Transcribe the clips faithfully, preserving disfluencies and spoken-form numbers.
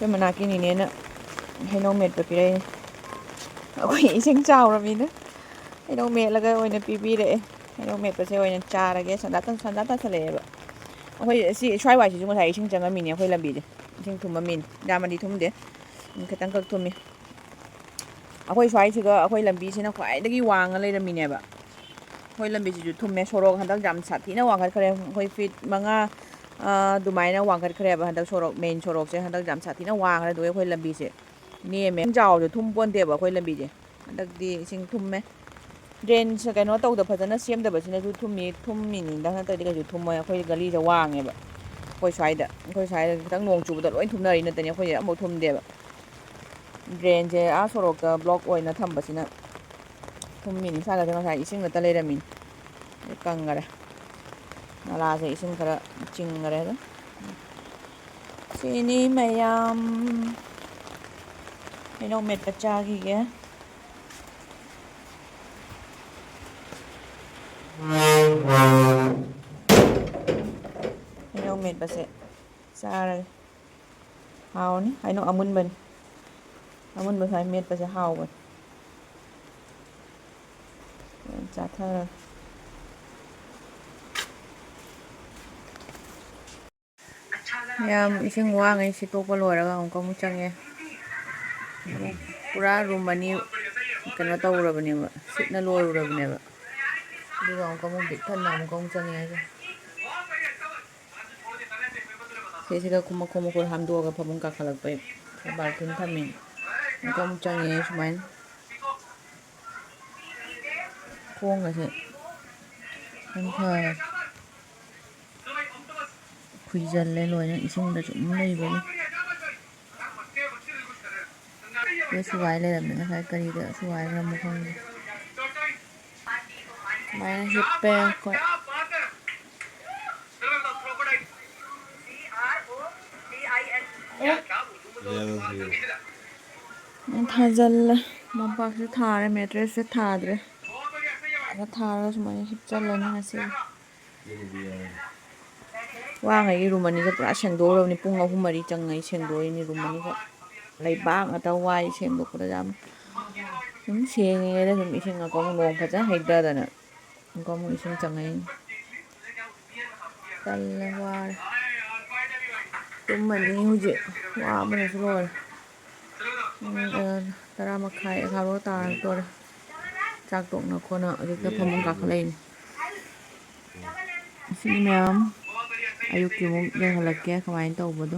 ꯑꯩꯈꯣꯏ ꯃꯅꯥꯛꯀꯤ ꯅꯤꯅꯦꯅ ꯍꯩꯅꯧ ꯃꯦꯠꯄ ꯄꯤꯔꯛꯏꯅꯦ꯫ ꯑꯩꯈꯣꯏ ꯏꯁꯤꯡ ꯆꯥꯎꯔꯕꯅꯤꯅ ꯍꯩꯅꯧ ꯃꯦꯠꯂꯒ ꯑꯣꯏꯅ ꯄꯤꯕꯤꯔꯛꯑꯦ꯫ ꯍꯩꯅꯧ ꯃꯦꯠꯄꯁꯦ ꯑꯣꯏꯅ ꯆꯥꯔꯒꯦ꯫ ꯁꯟꯗꯥ ꯇꯟ-, ꯁꯟꯗꯥ ꯇꯥꯁꯜꯂꯛꯑꯦꯕ꯫ ꯑꯩꯈꯣꯏ ꯁꯤ ꯁ꯭ꯋꯥꯏ ꯋꯥꯏꯁꯤꯁꯨ ꯉꯁꯥꯏ ꯏꯁꯤꯡ ꯆꯪꯉꯝꯃꯤꯅꯦ ꯑꯩꯈꯣꯏ ꯂꯝꯕꯤꯁꯦ꯫ ꯏꯁꯤꯡ ꯊꯨꯝꯃꯝꯃꯤꯅꯦ꯫ ꯌꯥꯝꯅꯗꯤ ꯊꯨꯝꯗꯦ꯫ ꯈꯤꯇꯪꯈꯛ ꯊꯨꯝꯃꯤ꯫ ꯑꯩꯈꯣꯏ ꯁ꯭ꯋꯥꯏꯁꯤꯒ ꯑꯩꯈꯣꯏ ꯂꯝꯕꯤꯁꯤꯅ ꯈ꯭ꯋꯥꯏꯗꯒꯤ ꯋꯥꯡꯉ ꯂꯩꯔꯝꯃꯤꯅꯦꯕ꯫ ꯑꯩꯈꯣꯏ ꯂꯝꯕꯤꯁꯤꯁꯨ ꯊꯨꯝꯃꯦ꯫ ꯁꯣꯔꯣꯛ ꯍꯟꯗꯛ ꯌꯥꯝ ꯁꯥꯊꯤꯅ ꯋꯥꯡꯈꯠꯈ꯭ꯔꯦ꯫ ꯑꯩꯈꯣꯏ ꯐꯤꯠ ꯃꯉꯥ, ꯑ, ꯑꯗꯨꯃꯥꯏꯅ ꯋꯥꯡꯈꯠꯈ꯭ꯔꯦꯕ ꯍꯟꯗꯛ ꯁꯣꯔꯣꯛ, ꯃꯦꯟ ꯁꯣꯔꯣꯛꯁꯦ ꯍꯟꯗꯛ ꯌꯥꯝ ꯁꯥꯊꯤꯅ ꯋꯥꯡꯈ꯭ꯔꯦ꯫ ꯑꯗꯨꯒ ꯑꯩꯈꯣꯏ ꯂꯝꯕꯤꯁꯦ ꯅꯦꯝꯃꯦ꯫ ꯏꯁꯤꯡ ꯆꯥꯎꯔꯁꯨ ꯊꯨꯝ ꯄꯣꯟꯇꯦꯕ ꯑꯩꯈꯣꯏ ꯂꯝꯕꯤꯁꯦ꯫ ꯍꯟꯗꯛꯇꯤ ꯏꯁꯤꯡ ꯊꯨꯝꯃꯦ꯫ ꯗ꯭ꯔꯦꯟꯁꯦ ꯀꯩꯅꯣ ꯇꯧꯗ ꯐꯖꯅ ꯁꯦꯝꯗꯕꯁꯤꯅꯁꯨ ꯊꯨꯝꯃꯤ, ꯊꯨꯝꯃꯤꯅꯤꯗ ꯅꯠꯇ꯭ꯔꯗꯤ ꯀꯩꯁꯨ ꯊꯨꯝꯃꯣꯏ꯫ ꯑꯩꯈꯣꯏ ꯒꯂꯤꯁꯦ ꯋꯥꯡꯉꯦꯕ꯫ ꯑꯩꯈꯣꯏ ꯁ꯭ꯋꯥꯏꯗ, ꯑꯩꯈꯣꯏ ꯁ꯭ꯋꯥꯏꯗ ꯈꯤꯇꯪ ꯅꯣꯡ ꯆꯨꯕꯗ ꯂꯣꯏ ꯊꯨꯝꯅꯔꯤ ꯅꯠꯇꯅꯤ, ꯑꯩꯈꯣꯏꯁꯦ ꯑꯃꯐꯥꯎ ꯊꯨꯝꯗꯦꯕ꯫ ꯗ꯭ꯔꯦꯟꯁꯦ ꯑꯥ ꯁꯣꯔꯣꯛꯇ ꯕ꯭ꯂꯣꯛ ꯑꯣꯏꯅ ꯊꯝꯕꯁꯤꯅ ꯊꯨꯝꯃꯤꯅꯤ꯫ ꯁ꯭ꯋꯥꯏꯒꯁꯦ ꯉꯁꯥꯏ ꯏꯁꯤꯡ ꯉꯥꯛꯇ ꯂꯩꯔꯝꯃꯤꯅꯤ꯫ ꯑꯗꯩ ꯀꯪꯈꯔꯦ꯫ ꯅꯂꯥꯁꯦ ꯏꯁꯤꯡ ꯈꯔ ꯆꯤꯡꯈꯔꯦ ꯑꯗꯨꯝ꯫ ꯁꯤꯅꯤ ꯃꯌꯥꯝ꯫ ꯍꯩꯅꯧ ꯃꯦꯠꯄ ꯆꯥꯈꯤꯒꯦ꯫ ꯍꯩꯅꯧ ꯃꯦꯠꯄꯁꯦ ꯆꯥꯔꯒꯦ꯫ ꯍꯥꯎꯅꯤ꯫ ꯍꯩꯅꯧ ꯑꯃꯨꯟꯕꯅꯤ꯫ ꯑꯃꯨꯟꯕ ꯁꯨꯃꯥꯏꯅ ꯃꯦꯠꯄꯁꯦ ꯍꯥꯎꯕꯅꯤ꯫ ꯆꯥꯊꯔꯒꯦ꯫ ꯃꯌꯥꯝ, ꯏꯁꯤꯡ ꯋꯥꯉꯩ ꯁꯤꯠꯇꯣꯛꯄ ꯂꯣꯏꯔꯒ ꯑꯃꯨꯛꯀ ꯑꯃꯨꯛ ꯆꯪꯉꯦ꯫ ꯄꯨꯔꯥ ꯔꯨꯝ ꯑꯅꯤ ꯀꯩꯅꯣ ꯇꯧꯔꯨꯔꯕꯅꯦꯕ, ꯁꯤꯠꯅ ꯂꯣꯏꯔꯨꯔꯕꯅꯦꯕ꯫ ꯑꯗꯨꯒ ꯑꯃꯨꯛꯀ ꯑꯃꯨꯛ ꯕꯤꯛ ꯊꯟꯅ ꯑꯃꯨꯛꯀ ꯑꯃꯨꯛ ꯆꯪꯉꯦ ꯑꯩꯁꯦ꯫ ꯁꯤꯁꯤꯒ ꯈꯨꯃꯨꯛ ꯈꯨꯃꯨꯛ ꯈꯨꯠ ꯍꯥꯝꯗꯣꯛꯑꯒ ꯐꯃꯨꯡ ꯀꯥꯈꯠꯂꯛꯄꯩ ꯕꯥꯜꯀꯣꯅꯤ ꯊꯝꯃꯤꯅꯦ꯫ ꯑꯃꯨꯛꯀ ꯑꯃꯨꯛ ꯆꯪꯉꯦ ꯁꯨꯃꯥꯏꯅ꯫ ꯈꯣꯡꯒꯁꯦ ꯌꯥꯝ ꯐꯔꯦ꯫ ꯈꯨꯏꯖꯜꯂꯦ ꯂꯣꯏꯅ ꯏꯁꯤꯡꯗ ꯁꯨꯝ ꯂꯩꯕꯒꯤ꯫ ꯁꯤꯗ ꯁꯨꯒꯥꯏ ꯂꯩꯔꯝꯃꯦ ꯉꯁꯥꯏ, ꯀꯔꯤꯗ ꯁꯨꯒꯥꯏꯈ꯭ꯔꯃꯣ ꯈꯪꯗꯦ꯫ ꯁꯨꯃꯥꯏꯅ ꯍꯤꯞꯄꯦ ꯑꯩꯈꯣꯏ꯫ ꯊꯥꯖꯜꯂꯦ꯫ ꯃꯣꯝꯄꯥꯛꯁꯨ ꯊꯥꯔꯦ, ꯃꯦꯇ꯭ꯔꯦꯁꯁꯦ ꯊꯥꯗ꯭ꯔꯦ꯫ ꯑꯗ ꯊꯥꯔꯒ ꯁꯨꯃꯥꯏꯅ ꯍꯤꯞꯆꯜꯂꯅꯤ ꯉꯁꯤꯒꯤ꯫ ꯋꯥꯉꯩꯒꯤ ꯔꯨꯝ ꯑꯅꯤꯁꯦ ꯄꯨꯔꯥ ꯁꯦꯡꯗꯣꯛꯎꯔꯕꯅꯤ꯫ ꯄꯨꯡ ꯑꯍꯨꯝ ꯃꯔꯤ ꯆꯪꯉꯦ ꯁꯦꯡꯗꯣꯛꯏꯅꯤ ꯔꯨꯝ ꯑꯅꯤꯁꯦ꯫ ꯂꯩꯕꯥꯛ ꯉꯥꯛꯇ ꯋꯥꯏ ꯁꯦꯡꯗꯣꯛꯄꯗ ꯌꯥꯝ꯫ ꯑꯗꯨꯝ ꯁꯦꯡꯉꯦꯗ ꯁꯨꯝ ꯏꯁꯤꯡ ꯑꯀꯪꯕ ꯅꯣꯡ ꯐꯖꯅ ꯍꯩꯊꯗꯅ꯫ ꯑꯃꯨꯛꯀ ꯑꯃꯨꯛ ꯏꯁꯤꯡ ꯆꯪꯉꯛꯏꯅꯤ꯫ ꯇꯜꯂꯦ, ꯋꯥꯔꯦ꯫ ꯇꯨꯝꯃꯅꯤ ꯍꯧꯖꯤꯛ꯫ ꯋꯥꯕꯅꯁꯨ ꯂꯣꯏꯔꯦ꯫ ꯄꯨꯡ, ꯑ, ꯇꯔꯥ ꯃꯈꯥꯏ, ꯑꯦꯒꯥꯔꯣ ꯇꯥꯔꯛꯇꯣꯔꯦ꯫ ꯆꯥꯛ ꯇꯣꯛꯅ ꯈꯣꯠꯅ ꯍꯧꯖꯤꯛꯇ ꯐꯃꯨꯡ ꯀꯥꯈꯠꯂꯛꯏꯅꯤ꯫ ꯁꯤ ꯃꯌꯥꯝ ꯑꯌꯨꯛꯀꯤ ꯑꯃꯨꯛ ꯌꯦꯡꯍꯜꯂꯛꯀꯦ ꯀꯃꯥꯏꯅ ꯇꯧꯕꯗꯣ꯫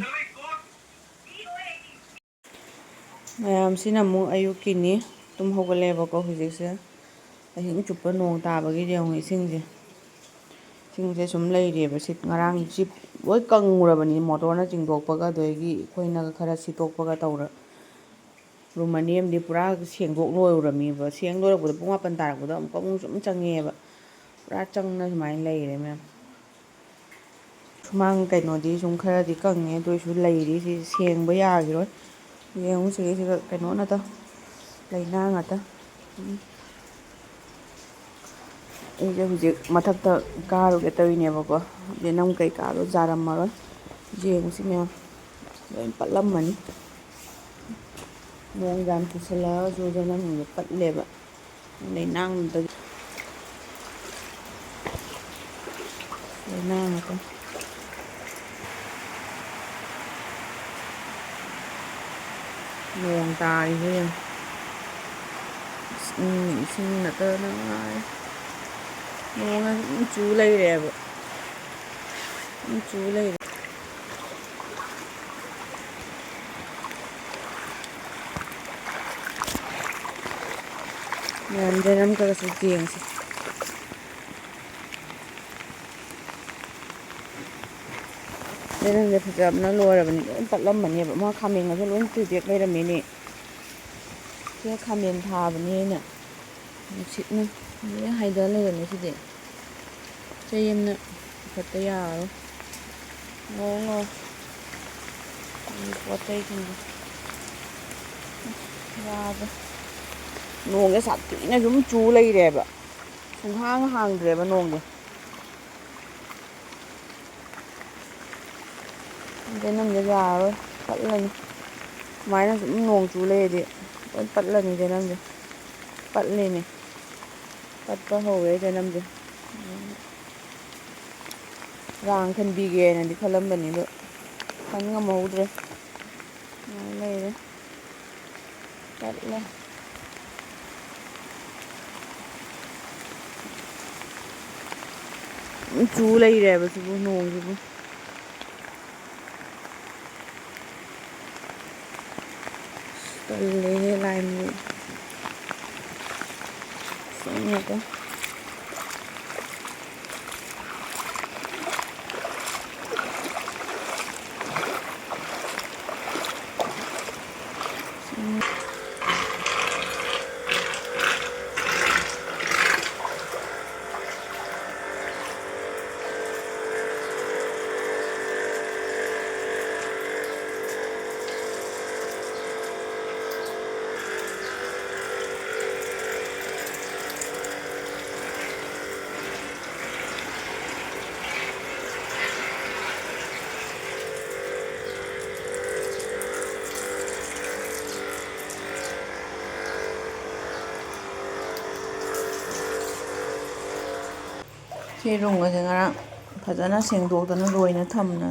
ꯃꯌꯥꯝꯁꯤꯅ ꯑꯃꯨꯛ ꯑꯌꯨꯛꯀꯤꯅꯤ꯫ ꯇꯨꯝ ꯍꯧꯒꯠꯂꯦꯕꯀꯣ ꯍꯧꯖꯤꯛꯁꯦ꯫ ꯑꯍꯤꯡ ꯆꯨꯞꯄ ꯅꯣꯡ ꯇꯥꯕꯒꯤꯗꯤ ꯌꯦꯡꯉꯨ ꯏꯁꯤꯡꯁꯦ꯫ ꯏꯁꯤꯡꯁꯦ ꯁꯨꯝ ꯂꯩꯔꯤꯑꯕ꯫ ꯁꯤ ꯉꯔꯥꯡ ꯁꯤ ꯂꯣꯏ ꯀꯪꯉꯨꯔꯕꯅꯤ, ꯃꯣꯇꯣꯔꯅ ꯆꯤꯡꯗꯣꯛꯄꯒ ꯑꯗꯒꯤ ꯑꯩꯈꯣꯏꯅꯒ ꯈꯔ ꯁꯤꯠꯇꯣꯛꯄꯒ ꯇꯧꯔ꯫ ꯔꯨꯝ ꯑꯅꯤ ꯑꯃꯗꯤ ꯄꯨꯔꯥ ꯁꯦꯡꯗꯣꯛ ꯂꯣꯏꯔꯨꯔꯝꯃꯤꯕ꯫ ꯁꯦꯡ ꯂꯣꯏꯔꯛꯄꯗ ꯄꯨꯡ ꯃꯥꯄꯟ ꯇꯥꯔꯛꯄꯗ ꯑꯃꯨꯛꯀ ꯑꯃꯨꯛ ꯁꯨꯝ ꯆꯪꯉꯛꯑꯦꯕ꯫ ꯄꯨꯔꯥ ꯆꯪꯅ ꯁꯨꯃꯥꯏꯅ ꯂꯩꯔꯦ ꯃꯌꯥꯝ꯫ ꯁꯨꯃꯥꯡ ꯀꯩꯅꯣꯗꯤ ꯁꯨꯝ ꯈꯔꯗꯤ ꯀꯪꯉꯦ, ꯑꯗꯨ ꯑꯣꯏꯁꯨ ꯂꯩꯔꯤ꯫ ꯁꯤ ꯁꯦꯡꯕ ꯌꯥꯈꯤꯔꯣꯏ꯫ ꯌꯦꯡꯉꯨ ꯁꯤꯒꯤꯁꯤꯒ ꯀꯩꯅꯣ ꯉꯥꯛꯇ, ꯂꯩꯅꯥ ꯉꯥꯛꯇ꯫ ꯎꯝ꯫ ꯑꯩꯁꯦ ꯍꯧꯖꯤꯛ ꯃꯊꯛꯇ ꯀꯥꯔꯨꯒꯦ ꯇꯧꯔꯤꯅꯦꯕꯀꯣ꯫ ꯌꯦꯅꯝ ꯀꯩꯀꯥꯗꯣ ꯌꯥꯔꯝꯃꯔꯣꯏ꯫ ꯌꯦꯡꯉꯨꯁꯤ ꯃꯌꯥꯝ꯫ ꯂꯣꯏ ꯄꯠꯂꯝꯃꯅꯤ꯫ ꯅꯣꯡ ꯌꯥꯝ ꯆꯨꯁꯜꯂꯛꯑꯒꯁꯨ ꯌꯦꯅꯝꯁꯤꯡꯗꯣ ꯄꯠꯂꯦꯕ꯫ ꯂꯩꯅꯥꯡꯗꯒꯤ꯫ ꯂꯩꯅꯥꯡ ꯉꯥꯛꯇ꯫ ꯅꯣꯡ ꯇꯥꯔꯤꯁꯦ ꯌꯦꯡꯉꯨ꯫ ꯏꯁꯤꯡ, ꯏꯁꯤꯡ ꯅꯠꯇꯅ ꯉꯥꯏꯔꯦ꯫ ꯅꯣꯡꯅ ꯑꯗꯨꯝ ꯆꯨ ꯂꯩꯔꯦꯕ꯫ ꯑꯗꯨꯝ ꯆꯨ ꯂꯩꯔꯦ꯫ ꯃꯌꯥꯝ ꯌꯦꯅꯝ ꯈꯔꯁꯨ ꯌꯦꯡꯁꯤ꯫ ꯌꯦꯅꯝꯁꯦ ꯐꯖꯕꯅ ꯂꯣꯏꯔꯕꯅꯤ, ꯂꯣꯏ ꯄꯠꯂꯝꯃꯅꯦꯕ꯫ ꯃꯥ ꯈꯥꯃꯦꯟꯒꯁꯨ ꯂꯣꯏ ꯆꯨꯗꯦꯛ ꯂꯩꯔꯝꯃꯦꯅꯦ꯫ ꯁꯤꯗ ꯈꯥꯃꯦꯟ ꯊꯥꯕꯅꯦ ꯑꯩꯅ꯫ ꯅꯨꯡꯁꯤꯠꯅ ꯂꯣꯏ ꯍꯥꯏꯗ ꯂꯩꯔꯝꯃꯦ ꯁꯤꯗꯤ꯫ ꯆꯩ ꯑꯃꯅ ꯄꯨꯈꯠꯇ ꯌꯥꯔꯔꯣꯏ꯫ ꯂꯣꯏ ꯂꯣꯏ꯫ ꯑꯩ ꯄꯣꯠ ꯆꯩꯁꯤꯡꯁꯦ꯫ ꯑꯁ, ꯌꯥꯗ꯭ꯔꯦ꯫ ꯅꯣꯡꯁꯦ ꯁꯥꯊꯤꯅ ꯁꯨꯝ ꯆꯨ ꯂꯩꯔꯦꯕ꯫ ꯁꯨꯡꯍꯥꯡ ꯍꯥꯡꯗ꯭ꯔꯦꯕ ꯅꯣꯡꯁꯦ꯫ ꯆꯦꯅꯝꯁꯦ ꯌꯥꯔꯔꯣꯏ, ꯄꯠꯂꯅꯤ꯫ ꯁꯨꯃꯥꯏꯅ ꯁꯨꯝ ꯅꯣꯡ ꯆꯨ ꯂꯩꯔꯗꯤ ꯂꯣꯏ ꯄꯠꯂꯅꯤ ꯆꯦꯅꯝꯁꯦ꯫ ꯄꯠꯂꯦꯅꯦ, ꯄꯠꯄ ꯍꯧꯔꯦ ꯆꯦꯅꯝꯁꯦ꯫ ꯔꯥꯡ ꯈꯟꯕꯤꯒꯦꯅꯗꯤ ꯈꯜꯂꯝꯕꯅꯤ, ꯑꯗꯣ ꯈꯟ ꯉꯝꯍꯧꯗ꯭ꯔꯦ꯫ ꯁꯨꯃꯥꯏꯅ ꯂꯩꯔꯦ꯫ ꯇꯠꯂꯦ꯫ ꯑꯗꯨꯝ ꯆꯨ ꯂꯩꯔꯦꯕ ꯁꯤꯕꯨ, ꯅꯣꯡꯁꯤꯕꯨ꯫ ꯇꯜꯂꯦꯍꯦ ꯂꯥꯏꯃꯤ꯫ ꯁꯦꯡꯉꯒ꯫ ꯁꯤ ꯔꯨꯝꯒꯁꯦ ꯉꯔꯥꯡ ꯐꯖꯅ ꯁꯦꯡꯗꯣꯛꯇꯅ ꯂꯣꯏꯅ ꯊꯝꯅ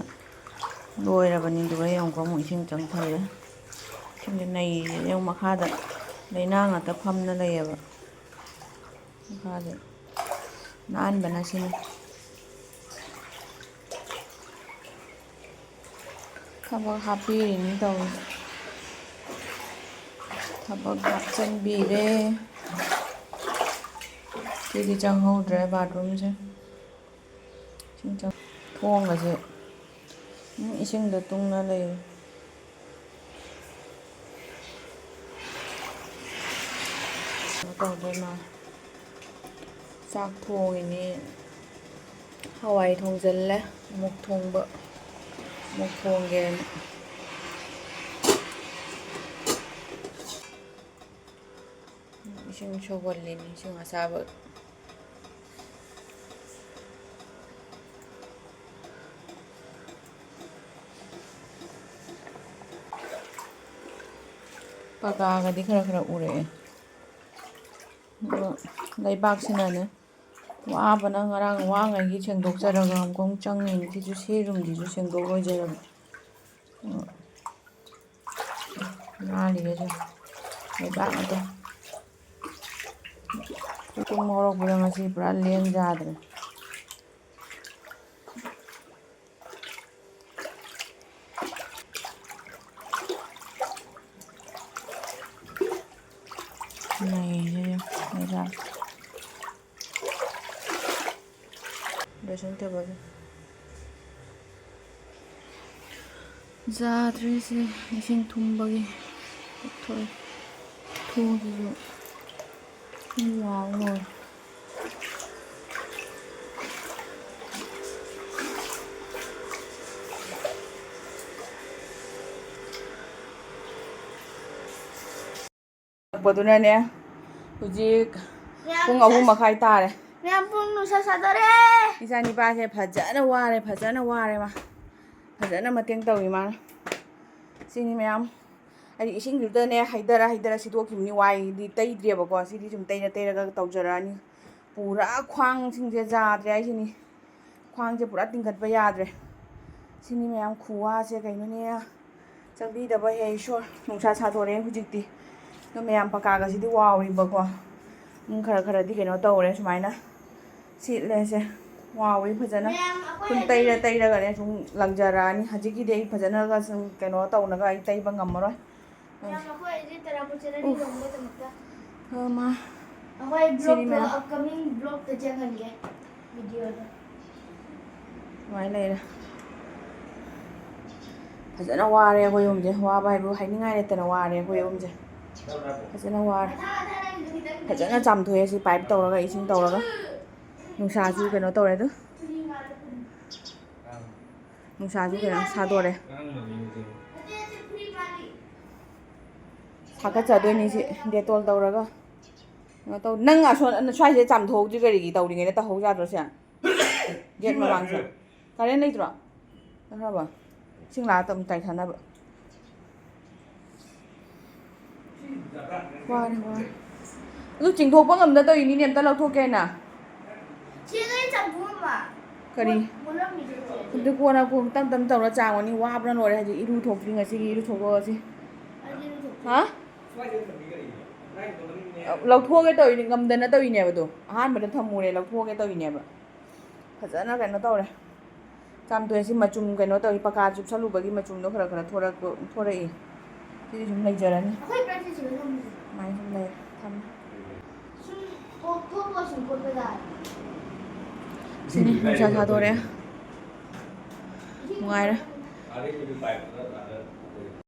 ꯂꯣꯏꯔꯕꯅꯤ꯫ ꯑꯗꯨꯒ ꯌꯦꯡꯉꯨꯀꯣ, ꯑꯃꯨꯛ ꯏꯁꯤꯡ ꯆꯪꯊꯔꯦ꯫ ꯏꯁꯤꯡꯁꯦ ꯅꯩꯔꯦ꯫ ꯌꯦꯡꯉꯨ, ꯃꯈꯥꯗ ꯂꯩꯅꯥꯡ ꯉꯥꯛꯇ ꯐꯝꯅ ꯂꯩꯌꯦꯕ꯫ ꯃꯈꯥꯁꯦ ꯅꯥꯟꯕꯅ ꯁꯤꯅꯤ꯫ ꯊꯕꯛ ꯍꯥꯞꯄꯤꯔꯤꯅꯤ ꯇꯧꯔꯤꯁꯦ꯫ ꯊꯕꯛ ꯍꯥꯞꯆꯤꯟꯕꯤꯔꯦ꯫ ꯁꯤꯗꯤ ꯆꯪꯍꯧꯗ꯭ꯔꯦ ꯕꯥꯠꯔꯨꯝꯁꯦ꯫ ꯏꯁꯤꯡ ꯆꯪ-, ꯊꯣꯡꯒꯁꯦ, ꯎꯝ, ꯏꯁꯤꯡꯗ ꯇꯨꯡꯅ ꯂꯩꯔꯦ꯫ ꯀꯩꯅꯣ ꯇꯧꯗꯣꯏ ꯃꯥꯜꯂꯦ꯫ ꯆꯥꯛ ꯊꯣꯡꯉꯤꯅꯦ꯫ ꯍꯋꯥꯏ ꯊꯣꯡꯖꯤꯜꯂꯦ꯫ ꯑꯃꯨꯛ ꯊꯣꯡꯕ, ꯑꯃꯨꯛ ꯊꯣꯡꯒꯦꯅ꯫ ꯏꯁꯤꯡ ꯁꯧꯍꯜꯂꯤꯅꯤ, ꯏꯁꯤꯡ ꯑꯁꯥꯕ꯫ ꯄꯀꯥꯒꯗꯤ ꯈꯔ ꯈꯔ ꯎꯔꯛꯑꯦ꯫ ꯑꯗꯣ ꯂꯩꯕꯥꯛꯁꯤꯅꯅꯦ, ꯋꯥꯕꯅ ꯉꯔꯥꯡ ꯋꯥꯉꯩꯒꯤ ꯁꯦꯡꯗꯣꯛꯆꯔꯒ ꯑꯃꯨꯛꯀ ꯑꯃꯨꯛ ꯆꯪꯉꯤꯅꯤ꯫ ꯁꯤꯁꯨ ꯁꯤꯔꯨꯝꯁꯤꯁꯨ ꯁꯦꯡꯗꯣꯛ ꯂꯣꯏꯖꯔꯕ꯫ ꯅꯥꯜꯂꯤꯁꯦ ꯂꯩꯕꯥꯛ ꯉꯥꯛꯇ꯫ ꯇꯨꯝ ꯍꯧꯔꯛꯄꯗ ꯉꯁꯤ ꯄꯨꯔꯥ ꯂꯦꯡ ꯌꯥꯗ꯭ꯔꯦ꯫ ꯅꯩꯔꯦ ꯂꯩꯕꯥꯛ꯫ ꯗ꯭ꯔꯦꯁꯤꯡ ꯇꯦꯕꯜꯁꯦ꯫ ꯌꯥꯗ꯭ꯔꯦ ꯁꯤ ꯏꯁꯤꯡ ꯊꯨꯝꯕꯒꯤ꯫ ꯊꯣꯛꯑꯦ꯫ ꯊꯣꯡꯁꯤꯁꯨ ꯌꯥꯝ ꯂꯣꯏꯔꯦ꯫ ꯂꯥꯛꯄꯗꯨꯅꯅꯦ, ꯍꯧꯖꯤꯛ ꯃꯌꯥꯝ ꯄꯨꯡ ꯑꯍꯨꯝ ꯃꯈꯥꯏ ꯇꯥꯔꯦ꯫ ꯃꯌꯥꯝ, ꯄꯨꯡ ꯅꯨꯡꯁꯥ ꯁꯥꯗꯣꯔꯦ꯫ ꯏꯆꯥ ꯅꯤꯄꯥꯁꯦ ꯐꯖꯅ ꯋꯥꯔꯦ, ꯐꯖꯅ ꯋꯥꯔꯦ ꯃꯥ꯫ ꯐꯖꯅ ꯃꯇꯦꯡ ꯇꯧꯏ ꯃꯥꯅ꯫ ꯁꯤꯅꯤ ꯃꯌꯥꯝ꯫ ꯑꯩꯗꯤ ꯏꯁꯤꯡꯗꯨꯗꯅꯦ ꯍꯩꯗꯔ ꯍꯩꯗꯔ ꯁꯤꯠꯇꯣꯛꯈꯤꯕꯅꯤ꯫ ꯋꯥꯏꯗꯤ ꯇꯩꯗ꯭ꯔꯦꯕꯀꯣ꯫ ꯁꯤꯗꯤ ꯁꯨꯝ ꯇꯩꯔ ꯇꯩꯔꯒ ꯇꯧꯖꯔꯛꯑꯅꯤ꯫ ꯄꯨꯔꯥ ꯈ꯭ꯋꯥꯡꯁꯤꯡꯁꯦ ꯌꯥꯗ꯭ꯔꯦ ꯍꯥꯏꯁꯤꯅꯤ꯫ ꯈ꯭ꯋꯥꯡꯁꯦ ꯄꯨꯔꯥ ꯇꯤꯡꯈꯠꯄ ꯌꯥꯗ꯭ꯔꯦ꯫ ꯁꯤꯅꯤ ꯃꯌꯥꯝ ꯈꯨꯋꯥꯁꯦ ꯀꯩꯅꯣꯅꯦ꯫ ꯆꯪꯕꯤꯗꯕ ꯍꯦ ꯏꯁꯣꯔ꯫ ꯅꯨꯡꯁꯥ ꯁꯥꯗꯣꯔꯛꯑꯦ ꯍꯧꯖꯤꯛꯇꯤ꯫ ꯑꯗꯣ ꯃꯌꯥꯝ ꯄꯀꯥꯒꯁꯤꯗꯤ ꯋꯥꯎꯔꯤꯕꯀꯣ꯫ ꯎꯝ, ꯈꯔ ꯈꯔꯗꯤ ꯀꯩꯅꯣ ꯇꯧꯔꯦ ꯁꯨꯃꯥꯏꯅ꯫ ꯁꯤꯠꯂꯦ ꯁꯦ꯫ ꯋꯥꯎꯋꯤ ꯐꯖꯅ꯫ ꯃꯌꯥꯝ, ꯑꯩꯈꯣꯏ ꯁꯨꯝ ꯇꯩꯔ ꯑꯗꯨꯝ ꯇꯩꯔꯒꯅꯦ ꯁꯨꯝ ꯂꯪꯖꯔꯛꯑꯅꯤ꯫ ꯍꯧꯖꯤꯛꯀꯤꯗꯤ ꯑꯩ ꯐꯖꯅꯒ ꯁꯨꯝ ꯀꯩꯅꯣ ꯇꯧꯅꯒ ꯑꯩ ꯇꯩꯕ ꯉꯝꯃꯔꯣꯏ꯫ ꯃꯌꯥꯝ, ꯑꯩꯈꯣꯏ ꯑꯁꯤ ꯇꯔꯥ ꯄꯨꯟꯁꯤꯗ ꯎꯐ꯫ ꯂꯨꯍꯣꯡꯕ ꯃꯇꯝꯗ ꯑ, ꯃꯥ꯫ ꯑꯩꯈꯣꯏ ꯁꯤꯅꯤ ꯕ꯭ꯂꯣꯛꯇꯣ ꯃꯌꯥꯝ꯫ ꯑꯞꯀꯃꯤꯡ ꯕ꯭ꯂꯣꯛꯇ ꯆꯪꯍꯟꯒꯦ ꯚꯤꯗꯤꯑꯣꯗꯣ꯫ ꯁꯨꯃꯥꯏꯅ ꯂꯩꯔꯦ꯫ ꯐꯖꯅ ꯋꯥꯔꯦ ꯑꯩꯈꯣꯏ ꯑꯍꯨꯝꯁꯦ꯫ ꯋꯥꯕ ꯍꯥꯏꯕꯨ ꯍꯥꯏꯅꯤꯡꯉꯥꯏ ꯂꯩꯇꯅ ꯋꯥꯔꯦ ꯑꯩꯈꯣꯏ ꯑꯍꯨꯝꯁꯦ꯫ ꯐꯖꯅ ꯋꯥꯔꯦ꯫ ꯐꯖꯅ ꯆꯥꯝꯊꯣꯛꯑꯦ ꯁꯤ ꯄꯥꯏꯞ ꯇꯧꯔꯒ, ꯏꯁꯤꯡ ꯇꯧꯔꯒ꯫ ꯅꯨꯡꯁꯥꯁꯨ ꯀꯩꯅꯣ ꯇꯧꯔꯦ ꯑꯗꯨ꯫ ꯅꯨꯡꯁꯥꯁꯨ ꯀꯩꯅꯣ ꯁꯥꯗꯣꯔꯦ꯫ ꯁꯥꯒꯠꯆꯗꯣꯏꯅꯤ ꯁꯤ ꯗꯦꯇꯣꯜ ꯇꯧꯔꯒ꯫ ꯀꯩꯅꯣ ꯇꯧ-, ꯅꯪ ꯑꯁꯣꯝ ꯁ꯭ꯋꯥꯏꯁꯦ ꯆꯥꯝꯊꯣꯛꯍꯧꯗ꯭ꯔꯤ ꯀꯔꯤꯒꯤ? ꯇꯧꯔꯤꯉꯩꯗ ꯇꯧꯍꯧ ꯌꯥꯗ꯭ꯔꯣ ꯁꯦ? ꯒꯦꯠ ꯃꯃꯥꯡꯁꯦ꯫ ꯀꯔꯦꯟ ꯂꯩꯇ꯭ꯔꯣ? ꯇꯧꯈ꯭ꯔꯕ? ꯏꯁꯤꯡ ꯂꯥꯛꯑ ꯇꯞꯅ ꯆꯥꯏꯊꯅꯕ꯫ ꯋꯥꯔꯦ, ꯋꯥꯔꯦ꯫ ꯑꯗꯨ ꯆꯤꯡꯊꯣꯛꯄ ꯉꯝꯗ ꯇꯧꯔꯤꯅꯤꯅꯦ, ꯑꯝꯇ ꯂꯧꯊꯣꯛꯀꯦ ꯍꯥꯏꯅ꯫ ꯆꯦ, ꯅꯣꯏ ꯆꯥꯛꯊꯣꯡꯉꯝꯕ? ꯀꯔꯤ? ꯃꯨꯜꯂꯝꯃꯤꯗꯨꯗꯤ꯫ ꯑꯗꯨ ꯀꯣꯟꯅ ꯀꯣꯟ ꯇꯞ ꯇꯞ ꯇꯧꯔ ꯆꯥꯝꯃꯅꯤ꯫ ꯋꯥꯕꯅ ꯂꯣꯏꯔꯦ ꯍꯧꯖꯤꯛ꯫ ꯏꯔꯨ ꯊꯣꯛꯇ꯭ꯔꯤ ꯉꯁꯤꯒꯤ, ꯏꯔꯨ ꯊꯣꯛꯇꯣꯛꯑꯁꯤ꯫ ꯑꯩꯗꯤ ꯏꯔꯨ ꯊꯣꯛꯇ꯭ꯔꯤ꯫ ꯍꯥ? ꯂꯧꯊꯣꯛꯑꯒꯦ ꯇꯧꯔꯤꯅꯤ, ꯉꯝꯗꯅ ꯇꯧꯔꯤꯅꯦꯕ ꯑꯗꯣ꯫ ꯑꯍꯥꯟꯕꯗ ꯊꯝꯃꯨꯔꯦ, ꯂꯧꯊꯣꯛꯑꯒꯦ ꯇꯧꯔꯤꯅꯦꯕ꯫ ꯐꯖꯅ ꯀꯩꯅꯣ ꯇꯧꯔꯦ꯫ ꯆꯥꯝꯊꯣꯛꯑꯦ꯫ ꯁꯤ ꯃꯆꯨꯝ ꯀꯩꯅꯣ ꯇꯧꯔꯤ, ꯄꯀꯥ ꯆꯨꯞꯁꯜꯂꯨꯕꯒꯤ ꯃꯆꯨꯝꯗꯣ ꯈꯔ ꯈꯔ ꯊꯣꯔꯛꯄ, ꯊꯣꯔꯛꯏ꯫ ꯁꯤꯗꯤ ꯁꯨꯝ ꯂꯩꯖꯔꯅꯤ꯫ ꯑꯩꯈꯣꯏ ꯄ꯭ꯔꯦꯛꯇꯤꯁ ꯑꯣꯏꯅ ꯊꯝꯃꯤꯁꯦ꯫ ꯑꯗꯨꯃꯥꯏꯅ ꯁꯨꯝ ꯂꯩꯔꯦ꯫ ꯊꯝꯃꯦ꯫ ꯁꯨꯝ ꯀꯣꯛ ꯊꯣꯛꯄ ꯁꯨꯝ ꯀꯣꯠꯄ ꯌꯥꯔꯦ꯫ ꯁꯤꯅꯤ ꯅꯨꯡꯁꯥ ꯁꯥꯗꯣꯔꯦ꯫ ꯅꯨꯡꯉꯥꯏꯔꯦ꯫